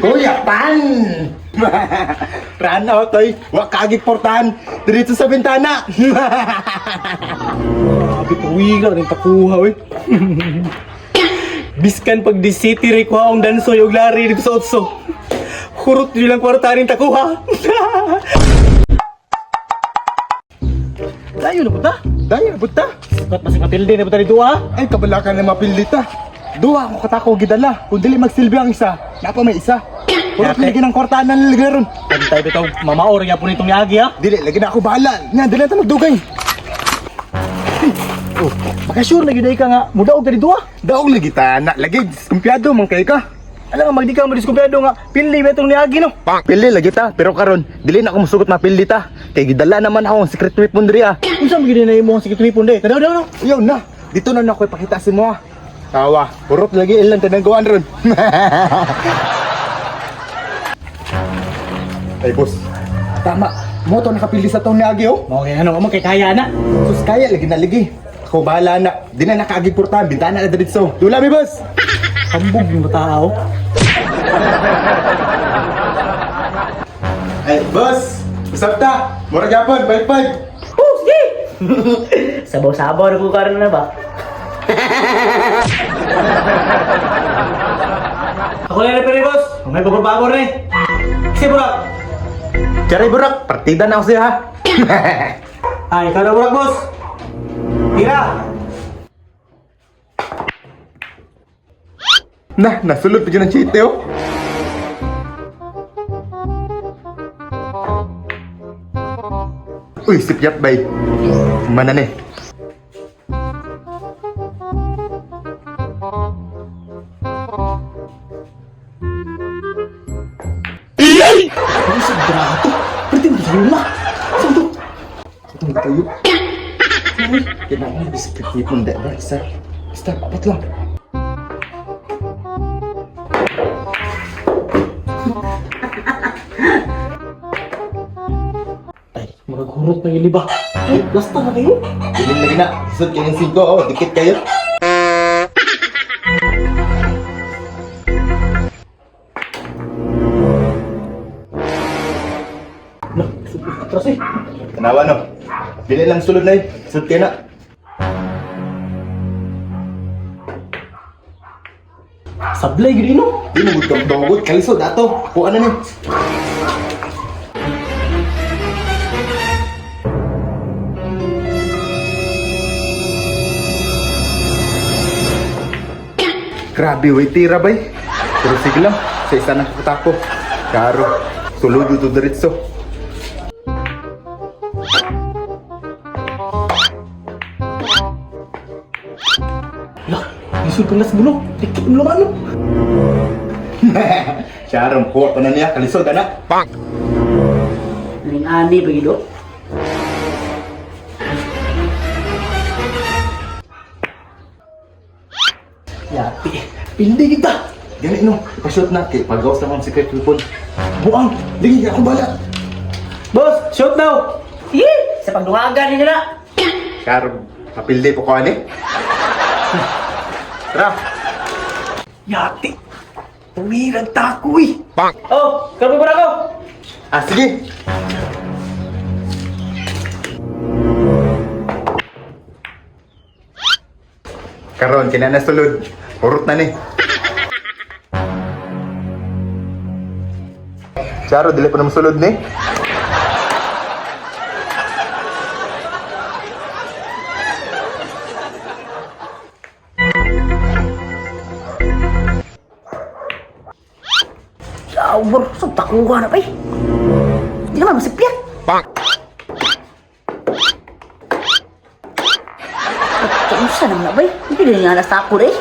Kuya pan. Rana otoy, wa kaagig portahan dito sa bintana. Grabe, pawiga rin takuha, oy. Biskan pag di city rin kuha ang dansoy og lari dito sa otso. Hurot yun lang kwarta rin takuha. Dayo na punta. Dayo na punta. Sukat masing mapildi na punta ni Dua. Ay, kabala ka na mapildi ta. Duha ako katako gidala. Kung dili magsilbi ang isa, napa may isa. Hurot Yate. lagi ng kwartahan ng lagaron. Pantay bitaw, mamaor nga po nitong niagi ha. Dili, lagi na ako bahala. Nga, dili na ta magdugay. Oh, makasure na gyud ay ka nga mudaog ka ni Dua. Daog lagi ta na lagi diskumpiyado man kay ka. Alam nga magdi ka madiskumpiyado nga pildi ba itong niagi no. Pili lagi ta, pero karon dili na ako musugot mapildi ta. Kay gidala naman ako ang secret weapon diri ah. Unsa man gyud na imo ang secret weapon day? Tanaw daw no. Ayaw na, dito na na ako ipakita si mo ah. Tawa, hurot lagi ilang tanang gawan ron. Ay boss, tama. Mo to nakapili sa taon ni Agi oh. Mao kay ano mo kay kaya na. Sus kaya lagi na lagi. Ako bahala na. Di na nakaagig portahan, bintana na diretso. Dula mi boss. Hambog yung tao. Ay boss, usap ta. Mura gyapon, bye bye. Oh, sige! Sabaw-sabaw na po karon na ba? Ako na referee boss. May babor-babor ni. Kasi burak. Charay burak, partida na ako siya ha. Ay, ikaw na burak boss. Tira. Na, nasulod pa dyan ang chite oh. Uy, sipyat bay. Mana ni? Ay, sa brato. Pwede mo sa luma. Saan to? Itong tayo. Kailangan na secret weapon da ba? Isa. Basta, apat lang. Ay, magaghurot na iliba. Ay, lasta na kayo. Bilin lagi na. Isod kayo ng 5 oh. Dikit kayo. Na, super atras eh. Tanawa no. Bilin lang sulod na eh. Isod kayo na. Sablay gid ino. Di mo gud dogod kalisod ato. Kuha na ni. Grabe, way tira bay. Pero sige lang, sa isa na katako. Karo, sulod ito diretso. Lah, isod kang las bulo. Dikit mo luma no. Sharon, kuha pa na niya, kalisod anak. Naning ani ba gido? Yati. Pindi kita. Gani no, ipashoot na kay pagawas na akong secret weapon. Buang. Ligi, ako bala. Boss, shoot now. Sige! Sa pagduhagan ninyo na! Sharon, kapildi po ko ani. Tara. Yati. Tuwirang tako eh. Oh, karoon ba ako? Ah, sige. Karon kina na sulod. Hurot na ni. Charo, dili pa na mosulod ni. Yawar, sa takuha na ba eh? Hindi naman masipyat. Pak! Pagkamusta naman na ba eh? Hindi na nga nasa ako eh.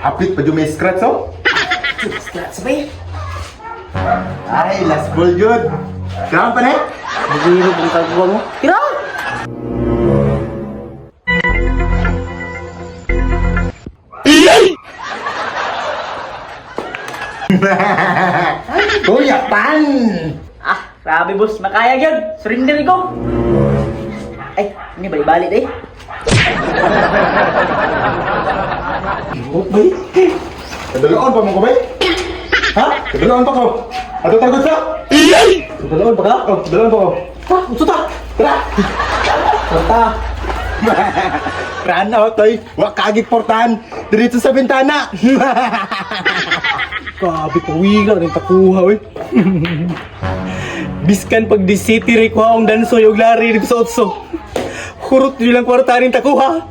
Hapit pa jud may scratch oh. Scratch ba eh? Ay, last ball jud. Tama pa ni? Bigiro kung kaguha mo. Tira! Kuya pan. Ah, grabe boss, makaya yun. Surrender ko. Ay, ini bali-bali day. Oh, bay. Kadaloon pa mo ko bay? Ha? Kadaloon pa ko. Ato tagod sa. Dalaon pa ka? Oh, kadaloon pa ko. Ta, unsa ta? Tara. Tara. Run out oy. Wa kagig portahan diretso sa bintana. Grabe pawiga rin takuha oy. Biskan pag di city rin kuha ang dansoy og lari dito sa otso. Hurot yun lang kwarta rin takuha.